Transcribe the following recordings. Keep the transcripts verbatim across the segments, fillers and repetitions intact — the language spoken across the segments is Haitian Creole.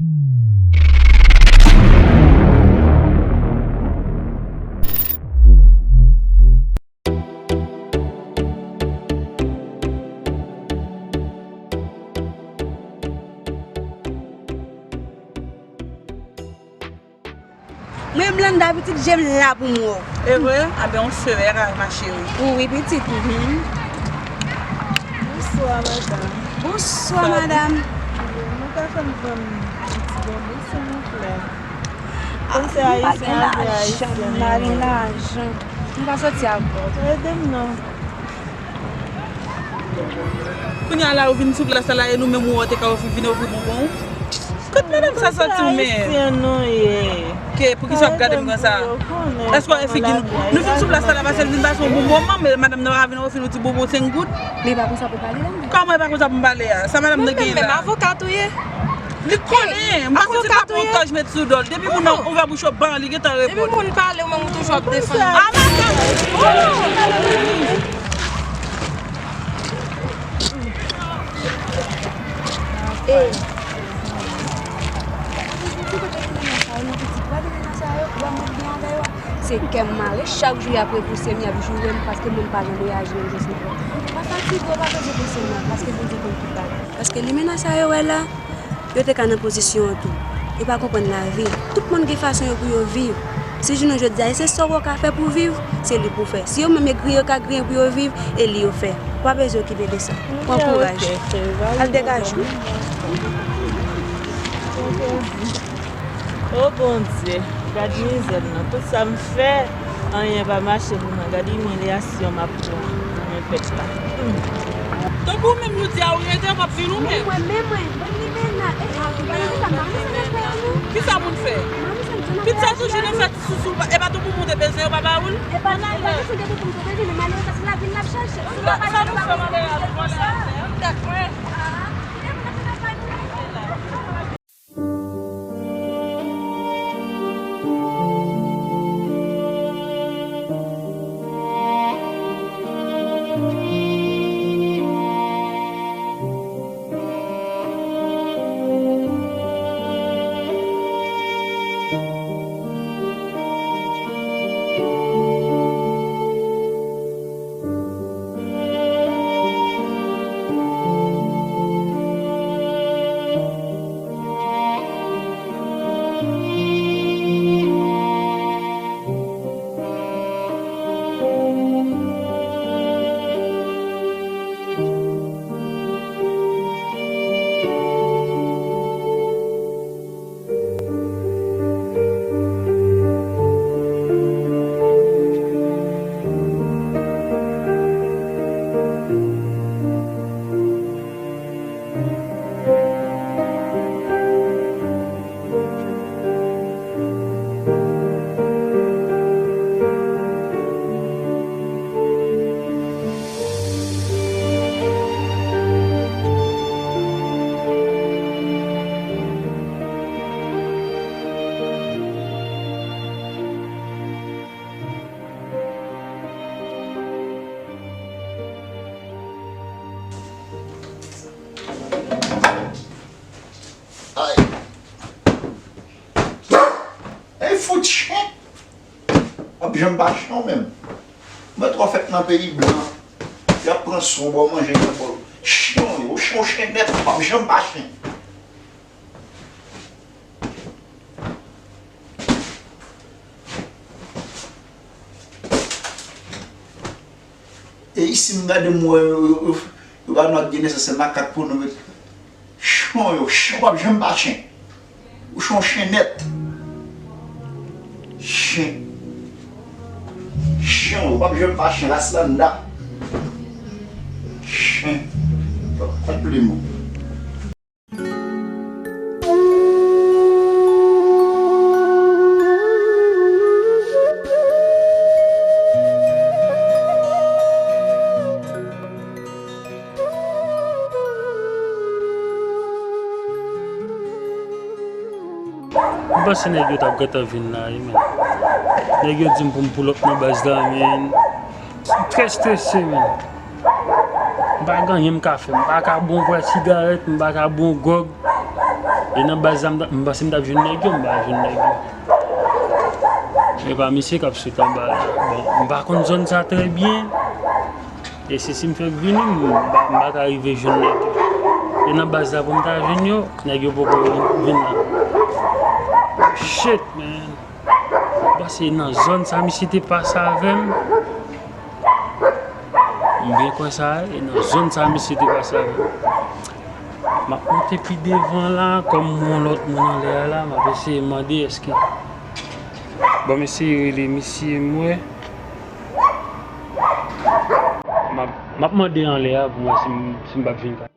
Mwen menm Landa pitit, je m la pou m wè w. E vre? A ben, on se verra, ma chérie. Wi, pitit. Mhm. Bonswa, madanm. Bonswa, madanm. Nou ka fè m pran yon ti bonbon, silvouplè? Kòm se ayisyen, avè ayisyen. M pa gen lajan. M pa soti avè w. Ede m non. Kounye a la, ou vin sou plas la, e nou menm ou te ka ofri, vin ofri bonbon. Kot madanm sa soti w menm? Ayisyen nou ye. Ke, poukisa w ap gade m konsa? Èske w wè figi nou? Nou vin sou plas la, pase l vin pase yon bon moman, men madanm nan pa vin ofri nou ti bonbon senk goud. Men e pa konsa pou pale la, men. Kòman e pa konsa pou m pale a? Sa madanm nan genyen la? Menm avokat ou ye? Li konnen, m pa konn si l pa pran otaj met sou do l. Depi moun nan ouvè bouch yo, ban, li gentan reponn. Depi moun pale, ou menm ou toujou ap defann. A madanm! Ey! Ti kote ki nèg sa yo, non, pitit, gade nèg sa yo, wè mwen byen avè yo. Se kè m mare, chak jou y ap repouse m, y ap joure m, paske mwen m pa janm reyaji yon jou sou kò. Pa fatige w, pa bezwen panse mal, paske Bondye konn tout bagay. Paske limena sa yo wè la, yo te ka nan pozisyon an tou. Yo pa konprann lavi. Tout moun gen fason yo pou yo viv. Si jounen jodi a, e se sa w ka fè pou viv, se li pou fè. Si yo menm e griyen yo ka griyen pou yo viv, e li yo fè. Pa bezwen okipe de sa. Pran kouraj. Al degaje w. O Bondye, gad mizè m nan. Tout sa m fè, anyen pa mache pou mwen. Gad imilyasyon m ap pran nan men pèp la. Hmm. Tankou ou menm jodi a ou rete, w p ap vin ou menm. Mwen menm, mwen, mwen limena, e, a, ou pa nan sa, m pa nan sa nan fè a non. Kisa moun fè? Pitit sa toujou nan fè ti sousou, e pa tankou moun te bezwen yo pa ba ou l. E pa nan, e pa kesyon de tankou moun te bezwen, men malere sa se lavi l n ap chache. Si nou pa pale, nou pa konn sa. Ay! Ey, fout chen! W ap janm pa chen w menm. Mwen twò fèt nan peyi blan. Y ap pran swen w, ba w manje, y ap ba w. Chen w ye, w chen, w chen nèt, w ap janm pa chen. E isit m gade m wè yo, yo, yo, yo pa nou ak gen nesesè makak pou nou met. Chen w yo, chen w p ap janm pa chen. Ou chen w chen nèt. Chen. Chen w yo p ap janm pa chen, ras Landa. Chen. Konpliman. M panse nèg yo t ap gentan vin la wi, men. Nèg yo di m pou m pull up nan baz la, men. M trè strese, men. M pa gen anyen m ka fè. M pa ka bon vwè sigarèt, m pa ka bon gwòg. E nan baz la, m ta- m panse m t ap jwenn nèg yo, m pa jwenn nèg yo. E pa misye k ap sot anba la. Bon, m pa konn zòn sa trè byen. E se si m fèk vini, m pa- m pa ka rive jwenn nèg yo. E nan baz la pou m ta jwenn yo, nèg yo poko vin, vin la. Shit, man. M panse nan zòn sa misye te pase avè m. M byen kwè sa, e nan zòn sa misye te pase avè m. M ap monte pi devan la, kòm m wè yon lòt moun anlè a la, m ap eseye mande èske. Bon, m eseye rele misye m wè. M ap- m ap mande anlè a pou m wè si m, si m p ap jwenn ka.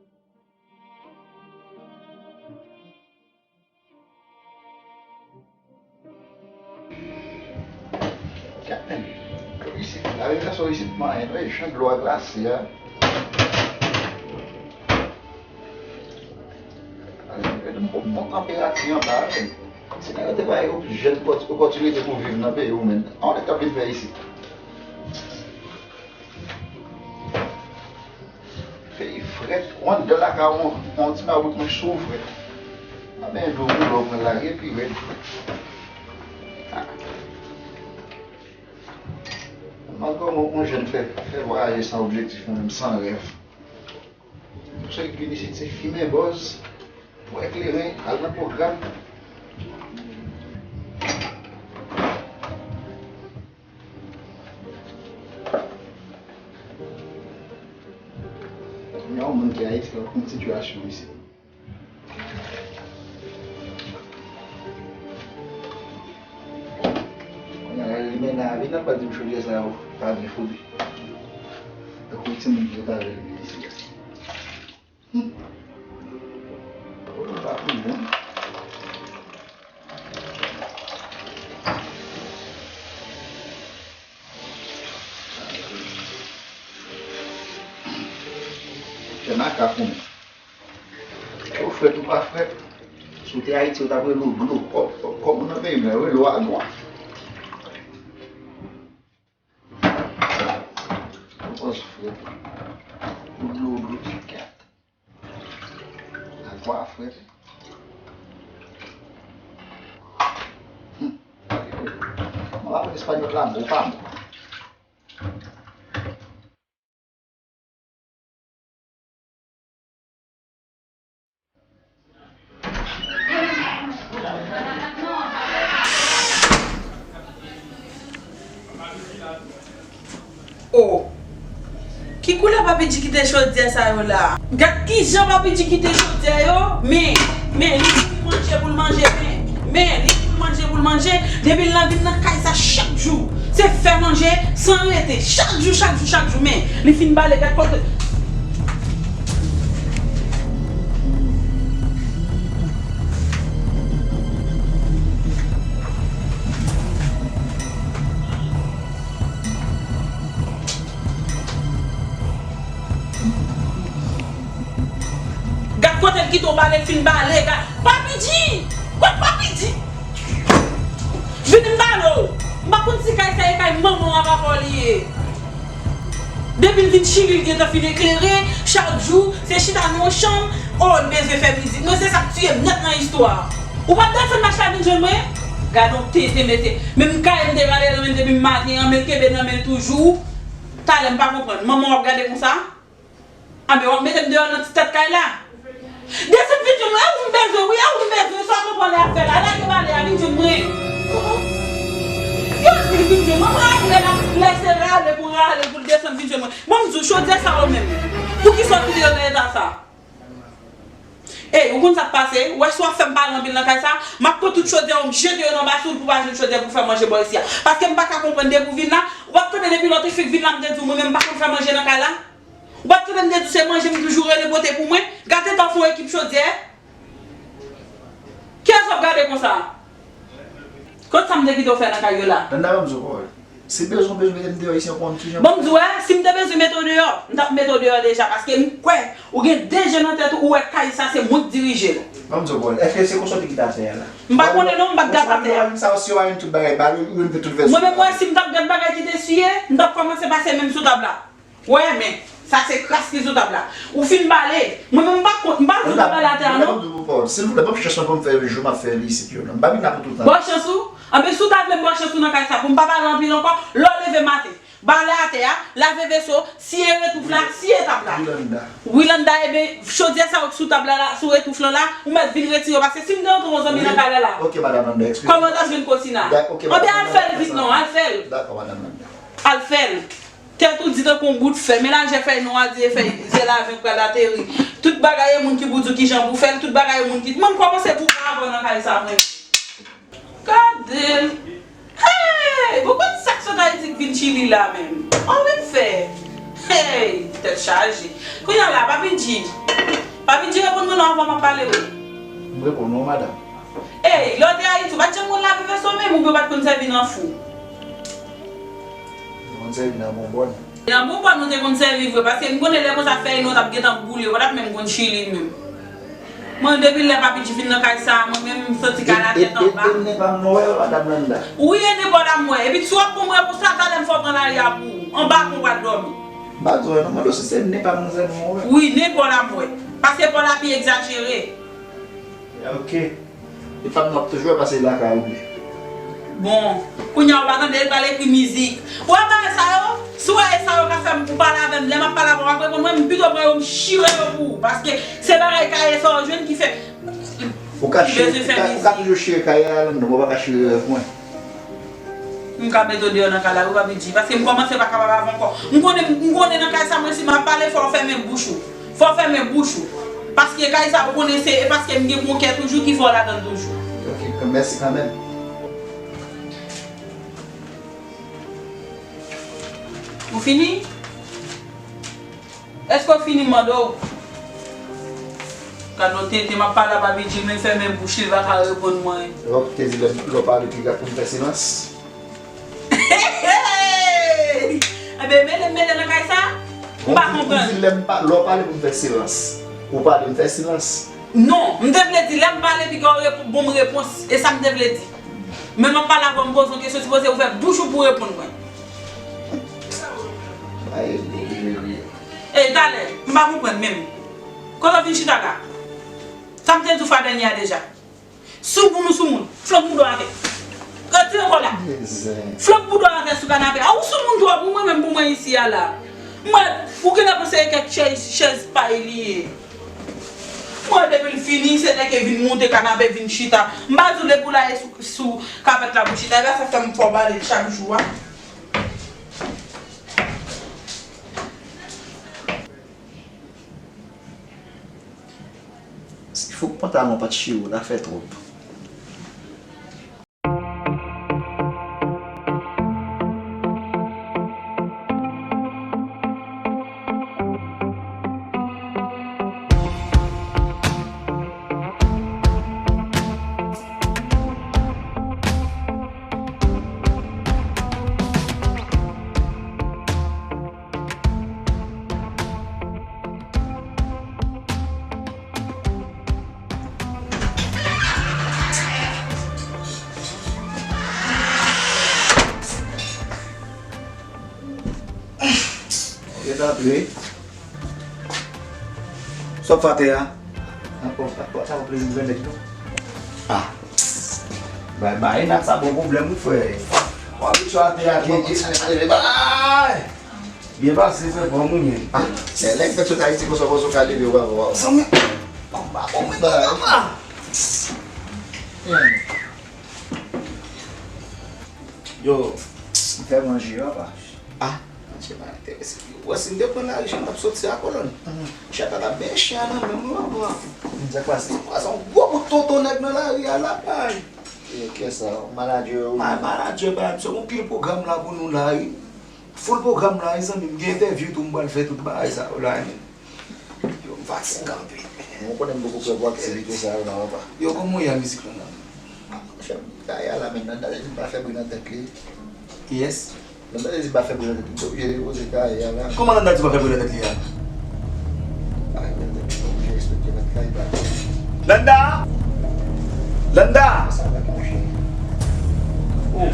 Gad men, isit, lavi sa sou isit manyen, wi, jan dlo a glase a. Bon, bon tanperati anba a, men. Si nèg yo te bay ou jèn opòti- opòtinite pou viv nan peyi w, men, an w te ka vin fè isit. Peyi frèt, w anndan lakay ou, yon ti mabout mwen cho frèt. A ben dlo pou lò mwen lage pi rèd. Malgre yon, yon jèn fè, fè vwayaje san objektif, menm san rèv. Pou sa ki vin isit, se fimen bòz, bwè kleren, al nan pwogram. Kounye a, yon moun ki Ayiti la konn sitiyasyon isit. Kounye a, li mennen avè l, ap di m chodyè sa yo pa byen foubi. Tankou timoun ki sot avè l vin isi a. Hmm. Ou pa konnen. Fè makak ou menm. Ou frèt ou pa frèt. Si w te Ayiti, yo t ap rele w dlo. Kò- kò- Kòm ou nan peyi m nan, yo rele w agwa. Ou pòz frèt. Ou dlo, ou dlo, ti kat. Agwa frèt. Hmm. Mwen pa konn espanyòl la, bon, pa bon. Oh! Ki koulè Papi G kite chodyè sa yo la? Gad kijan Papi G kite chodyè yo, men, men, li di manje pou l manje, men, men, li di manje pou l manje, depi l nan vin nan kay sa chak jou, se fè manje san rete, chak jou, chak jou, chak jou, men, li fin bale, gad kote. Gad kote l kite w bale, l fin bale, gad. Papi G! Kot Papi G? Vini m bale w. M pa konn si kay sa e kay manman w a papa w li ye. Depi l vin chili, l gentan fin eklere, chak jou, se chita nan yon chanm, oh, l bezwen fè mizik. Mwen, se sa k tiye m nèt nan istwa a. Ou pa t desann mach la vin jwenn mwen? Gad on tenten mesye. Menm kay m te rale nan men l depi maten an, men l kenbe nan men l toujou. Talè m pa konprann. Manman w ap gade konsa? A, men w ap mete m deyò nan ti tèt kay la? Desann vin jwenn mwen, e ou m bezwen, wi, e ou m bezwen, sa w konprann lè ap fè la? Lage bale a, vin jwenn mwen. Yo di l vin jwenn mwen, mwen apre la, lè se rale pou rale, pou l desann vin jwenn mwen. Bon, m di w, chodyè sa yo menm, poukisa w kite yo nan eta sa? Ey, ou konn sa k pase? Ou wè si w ap fè m pale anpil nan kay sa, m ap pran tout chodyè yo, m jete yo nan basou l pou w pa jwenn chodyè pou w fè manje bò isi a. Paske m pa ka konprann depi w vin la, ou pa t tande depi lè w te fenk vin la, m te di w, mwen menm m pa konn fè manje nan kay la? Ou pa t tande m te di w se manje m toujou rele pote pou mwen? Gade tan fè w ekip chodyè. Kiyès w ap gade konsa? Kot sa m te kite w fè nan kay yo la? Danda, ban m di w pawòl. Si bezwen, bezwen mete m deyò isi an pou w konn kijan. Bon, m di w, si m te bezwen mete w deyò, m t ap mete w deyò deja, paske m kwè ou gen de je nan tèt ou, ou wè kay sa se mwen k dirije l. Ban m di w pawòl. Èske se konsa w te kite afè a la? M pa konnen non, m pa t gade atè a. Sa yo, si yo pa jwenn tout bagay, ba yo, yo jwenn tout vèsyon. Mwen menm, mwen, si m t ap gade bagay ki te siye, m t ap kòmanse pase men m sou tab la. Wè, men, sa se kras ki sou tab la. Ou fin bale. Mwen menm, m pa kont, m pa vle bale atè a, non. Silvouplè, ban m chans mwen pou m fè jou m ap fè li isit yo non. M pa vin la pou tout tan. Bon chans ou? Anben, si w ta vle m ban chans ou nan kay sa, pou m pa pale anpil ankò, lè w leve maten, bale atè a, lave veso, siye retouf la, siye tab la. Wilanda. Wilanda, enben, chodyè sa yo k sou tab la, la, sou retouf lan la, ou mèt vin retire yo, paske si m te rantre yon zanmi nan kay la la, Ok, madanm Landa, excusez-moi. Kòman w ta jwenn kosina? Da-, ok, Anben, madanm al fè l Landa, vit non, al fè l. Dakò, madanm Landa. Al fè l. Tèt ou di tankou yon bout fè, men lajè fèy nwa a di e fèy zèl avyon pral ateri. Tout bagay e moun ki pou di w kijan pou fè l, tout bagay e moun ki, mwen m kòmanse pou pa avè w nan kay sa mwen. Gade l. Hey! Bon, konn sa k sot Ayiti k vin Chili la menm? An vin fè. Hey! Tèt chaje. Kounye a la, Papi G. Papi G reponn mwen non avan m ap pale wi. M reponn ou, madanm. Hey, lè w te Ayiti, ou pa t janm konn lave veso menm, oubyen w pa t konn sèvi nan fou? Mwen konn sèvi nan bonbòn. Nan bonbòn ou te konn sèvi vre, paske m konnen lè konsa fèy nou t ap gentan boule, ou pa t ap menm konn chili menm. Mwen, depi lè Papi G fin nan kay sa a, mwen menm, m santi kay la tèt anba. E, e, e, e, e, ne pa m wè, madanm Landa. Wi, e ne pa w la m wè. Epi si w ap ban m repons la, talè m fè w pran lari a pou ou. Anba pon w pral dòmi. M pa di w wè non, mwen di w si se ne pa m nan zè nou wè. Wi, ne pa w la m wè. Paske pa w la pi egzajere. Ok. E pa m w ap toujou wè paske lakay ou ye. Bon, kounye a ou pa tande, l pral ekri mizik. Ou wè bagay sa yo? Si w wè e sa yo ka fè m, ou pale avè m, lè m ap pale avè w, w ap reponn mwen, m pito pran yo, m chire yo pou ou. Paske se bagay kaye sa w jwenn ki fè. Ou ka chire, ou ka, ou ka toujou chire kaye a, non, ou pa ka chire rèv mwen. M ka mete w deyò nan kay la wi, Papi G, paske m kòmanse pa kapab avè w ankò. M konnen, m konnen nan kay sa, mwen, si m ap pale, fò w fèmen bouch ou. Fò w fèmen bouch ou. Paske kay sa, ou konnen se, e paske m gen bon kè toujou ki fè w ladan l toujou. Ok, mèsi kanmenm. Ou fini? Èske w fini m mande w? Gad yon tenten, m ap pale a Papi G, men fèmen bouch li, li pa ka reponn mwen. Lè w te di lè, lè w pale piga pou m fè silans. Enben, mele m mele nan kay sa? M pa konprann. Ou di lè m pa, lè w pale pou m fè silans. Ou pale, m fè silans. Non, m te vle di lè m pale piga w repo-, bon m repons, e sa m te vle di. Men m ap pale avè w, m poze w kesyon, sipoze ou fè bouch ou pou w reponn mwen. Ay, Bondye. E talè, m pa konprann menm. Kote w vin chita la? Sa m te di w fwa dènye a deja. Soumoun ou soumoun, flank bouda w atè. Retire kò la. Flank bouda w atè sou kanape a. Ou soumoun twòp, ou mwen menm pou mwen isi a la. Mwen, ou genlè panse e kèk chèz, chèz pay li ye. Mwen depi l fini, se nèg ki vin moute kanape, vin chita. M pa di w depi w la e sou, sou kapèt la pou chita, e pa sa fè m fè w bale l chak jou a. Fòk pantalon pa t chire w, l ap fè twòp. Ou gentan antre. Sa w ap fè atè a? Sa pa plezi granmèt non. Ah. Bay, bay, Nat sa bon pwoblèm wi, frè. W ap sou atè a, byen, byen, bay! Byen pase, frè, bon moun, men. Ah, men lè m fèk sot Ayiti konsa, konsa w ka leve, w pa wè. Zanmi, konba bon, men. Bay. Yo, m fè manje, papa. Ah, manje pa enterese m. Ou wè, si m te pran lari, jan m t ap soti a, kolòn. Chèf la t ap benyen chen an nan men m, wi, papa. Sa k pase? Ou wè, se yon gwo bout tonton nèg nan lari a, la, bay. E, kiyès sa? Manadjè ou? Ma-, manadjè, bay. Se yon pil pwogram la pou nou la, wi. Full pwogram la, wi, zanmi m. Gen entèvyou tou, m pral fè tout bagay sa yo la, wi. Yo, m fatige anpil. Mwen konnen m poko prè pou aktivite sa yo la, papa. Yo, kòman w ye a mizik lan nan? Ah, monchè, Landa a la, men Landa te di m pa fè bri nan tèt li. Kiyès? Landa te di m pa fè bri nan tèt li, m te oblije depoze kay a la. Kòman Landa di w pa fè bri nan tèt li a? Ay, Landa, m oblije respekte lòt kay pa. Landa! Landa! Sa va, monchè. Oh.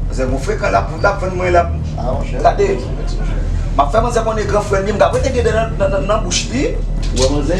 Manzè gon frekan l ap, l ap vann mwen, l ap. Ah, monchè. Gade. Mèsi, monchè. M ap fè manzè konnen gran frè l li, m ka rete gen dè nan, nan, nan, nan bouch li. Ou wè manzè?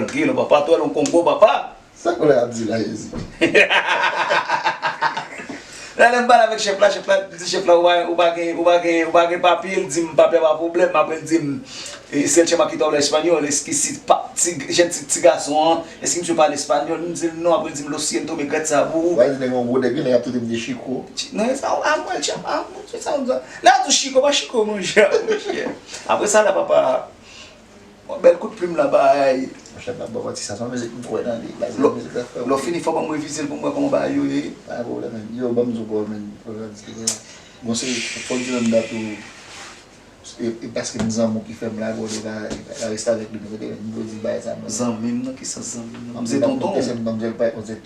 Trankil, papa, twè lon Kongo, papa. Sa koulè ap di la, Jezi? Lè, lè m pale avèk chèf la, chèf la di chèf la, ou pa, ou pa gen, ou pa gen, ou pa gen papye, l di m papye pa pwoblèm, apre l di m, e, si el chama ki te habla español, eski si pa, ti, jèn ti, ti gason an, eski misye pale espanyòl, m di l non, apre l di m lo siento, me gracias a vos. Wè, di nèg yon gwo nèg, wi, nèg ap trete m de chiko. Chi-, non, e sa, a mwen, chama, a mwen, se sa, m di, lè a di chiko, pa chiko, monchè, monchè. Apre sa, la, papa, yon bèl kout plim la bay. Monchè, m ap ba w manti, sa se yon mizik m kwè nan li. Lè w fini, fò ban m revize l pou m wè kòman bagay yo ye. Pa gen pwoblèm, menn. Yo, ban m di w, bro, menn. Gon seri, fò w di menm dat ou. E, e paske m zanmi w ki fè m lage w, li pa, li pa reste avèk li, men kote menn, m vle di bagay sa, menn. Zanmi m nan, ki sans zanmi m nan? M se tonton w. Manmzèl pa, manmzèl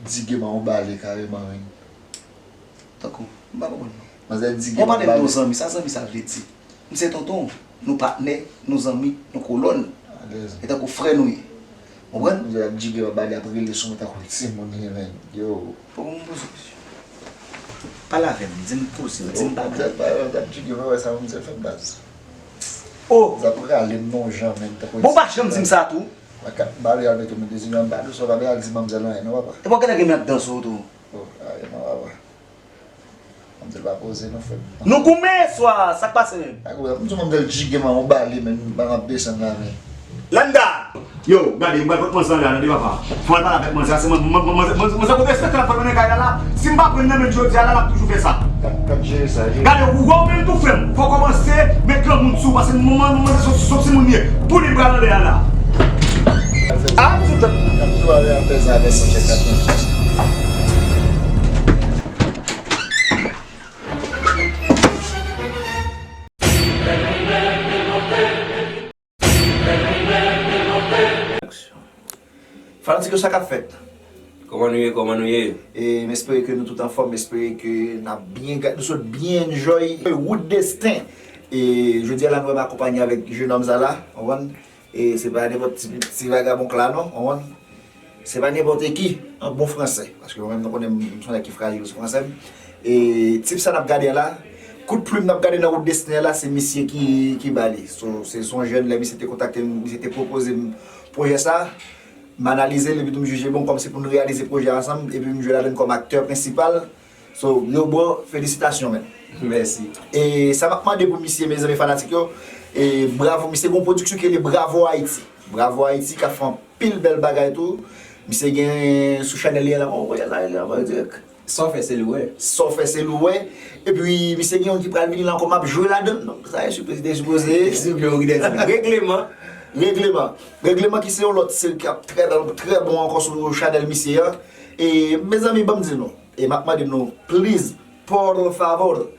Dige m a yon bale kareman, wi. Tankou, m pa konprann non. Manzè Dige m a yon bale. Ou pale m de yon zanmi, sa zanmi sa vle di? M se tonton w, nou patnè, nou zanmi, nou kolòn. Alèz. E tankou frè nou ye. Konprann? Manzè ap Dige m a bale, ap rele sou mwen tankou timoun li menm. Yo. Poko m poze kesyon. Pale avè m, di m koze, di m bagay. Manzè pa, manzè ap Dige m, wè sa manzè fè m baz. Oh! Manzè ap rale m nan yon jan menm tankou. Bon, pa janm di m sa tou. Mwen kat bale al mete men dezin nan bado sa pa al di manmzèl anyen non papa. E pa genlè gen men ap danse w tou. Oh, aye non papa. Manmzèl pa poze non frè m. Nou goumen swa, sa k pase menm? Ak ou, m di manmzèl Jige m a yon bale men m ap desann la men. Landa! Yo, gade, m pral pot manzè anlè a tande papa. Fò al pale avèk manzè a, se manzè, manzè, manzè, manzè kote respè l ap pran nan kay la la. Si m pa pran nan men l jodi a la, l ap toujou fè sa. K ap, k ap jere sa, jere. Gade, ou wè w menm tou frè m, fò w kòmanse met granmoun sou ou, paske manman, manman se sou, sou timoun li ye. Pou li pral anlè a la. A, m sou tèt. K ap toujou ale apèz avè san tchèk kat. Fanatik yo, sa k ap fèt? Kòman nou ye, kòman nou ye? E m espere ke nou tout anfòm, m espere ke n ap byen, nou sot byen enjoy wout desten. E jodi a la nou wè m akonpanye avèk jenòm sa la, w konprann? E se pa nenpòt ti, ti vagabon k la non, w konprann? Se pa nenpòt ki, an bon fransè, paske mwen menm nou konnen m se yon nèg ki frajil sou fransè m. E tip sa n ap gade a la, kout plim n ap gade nan wout desten an la, se misye ki, ki ba li. So, se, se yon jèn, lè misye te kontakte m, misye te pwopoze m pwojè sa, m analize l, epi tou m jije bon, kòm se pou n reyalize pwojè a ansanm, epi m jwe ladan kòm aktè prensipal. So, yo bro, felisitasyon, men. Mèsi. E sa m ap mande pou misye, mezanmi fanatik yo, e bravo, misye gen yon pwodiksyon ki rele Bravo Haïti. Bravo Haïti, k ap fè anpil bèl bagay tou. Misye gen sou chanèl li a la, oh, voye sa, li anvoye dirèk. Sa w fè, se li w wè. Sa w fè, se li w wè. Epi, misye gen yon ki pral vini la ankò, m ap jwe ladan l. Donk, sa e sipriz te sipoze. Sipriz yon ki te di. Regleman. Regleman. Regleman ki se yon lòt seri k ap trè, trè bon ankò sou chanèl misye a. E, mezanmi, ban m di nou. E m ap mande nou, please, por favor,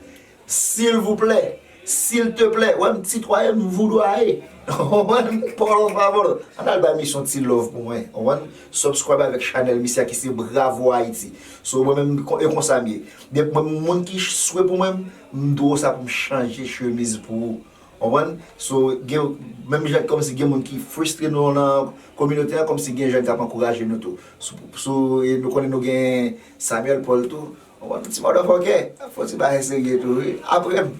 silvouplè, silteplè, wè m titwaye m voudoye. Por favor, ann al bay misye yon ti love pou mwen, w konprann? Subscribe avèk chanèl misye a ki se Bravo Haïti. So, mwen menm, e konsa m ye. Depi mwen, moun ki swe pou mwen, m dwe sa pou m chanje chemiz pou ou. Konprann? So, gen, menm jan kòmsi gen moun ki fristre nou nan kominote a, kòmsi gen jèn k ap ankouraje nou tou. So, so, e nou konnen nou gen Samuel Paul tou. Konprann? Ti motherfucker, fò ti bagay serye tou, wi. Apre m.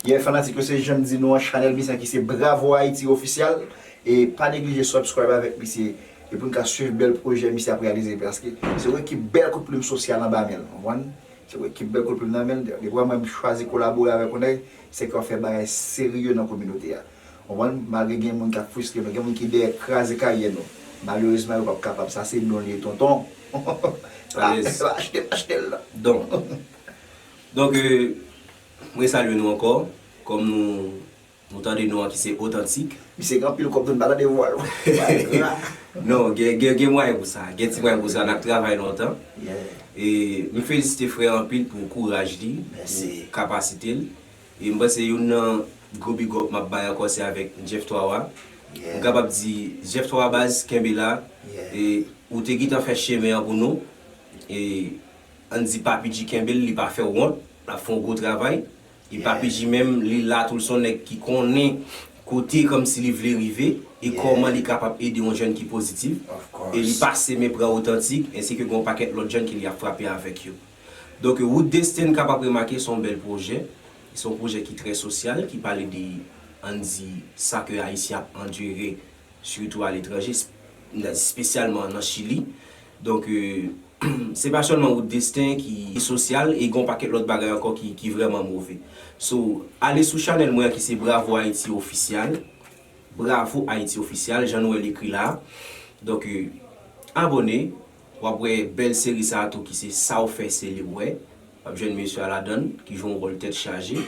Yeah, fanatik yo, se jan m di nou an, chanèl misye ki se Bravo Haïti Official. E pa neglije subscribe avèk misye. E pou n ka swiv bèl pwojè misye ap reyalize. Paske se yon ekip bèl kout plim sosyal anba men l. Konprann? Se yon ekip bèl kout plim nan men l. Depi w wè mwen m chwazi kolabore avèk yon nèg, se ke w ap fè bagay serye nan kominote a. Konprann? Malgre gen moun k ap fristre nou, gen moun ki dèyè kraze karyè nou. Malerezman, yo p ap kapab. Sa se don li ye, tonton. Achte l, achte l. Donk, donk euh, mwen salye nou ankò. Kòm nou, nou tande non an ki se Otantik. Misye gen anpil kòb, nou pa tande vwa l. Non, gen, gen, gen mwayen pou sa. Gen ti mwayen pou sa. N ap travay lontan. E m felisite frè anpil pou kouraj li, pou kapasite l. E m panse youn nan gwo big up m ap bay ankò se avèk Jeff Twawa. M kapab di, Jeff Twawa baz, kenbe la. E ou te gentan fè chemen an pou nou. E ann di Papi G kenbe l, li pa fè w wont, l ap fè yon gwo travay. E Papi G menm, li la tou, l se yon nèg ki konnen kote kòmsi li vle rive e kòman li kapab ede yon jèn ki pozitif. E li pase men pran Otantik, ensi ke gen yon pakèt lòt jèn ke li ap frape avèk yo. Donk, Wood Destin, kapab remake, se yon bèl pwojè. Se yon pwojè ki trè sosyal, ki pale de, ann di, sa ke Ayisyen ap andire, sitou aletranje, espesyalman nan Chili. Donk, euh, se pa sèlman Wood Destin ki sosyal, e gen yon pakèt lòt bagay ankò ki, ki vrèman move. So, ale sou chanèl mwen an ki se Bravo Haiti Official. Bravo Haiti Official, jan nou wè l ekri la. Donk, euh, abòne, w ap wè bèl seri sa a tou ki se Sa w fè se li w wè. W ap jwenn mesye a ladan l, ki jwe yon wòl tèt chaje,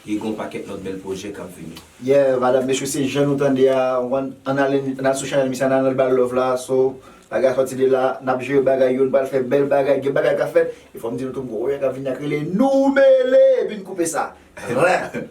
e gen yon pakèt lòt bèl pwojè k ap vini. Yeah, madanm, mesye, se jan nou tande a, ann ale, ann al sou chanèl misye, ann al ba l love la, so, bagay sòti de la, n ap jere bagay yo, nou pral fè bèl bagay, gen bagay k ap fèt, e fò m di nou tou, m gen yon bagay k ap vini la k rele Nou Mele, epi n koupe sa. Ren.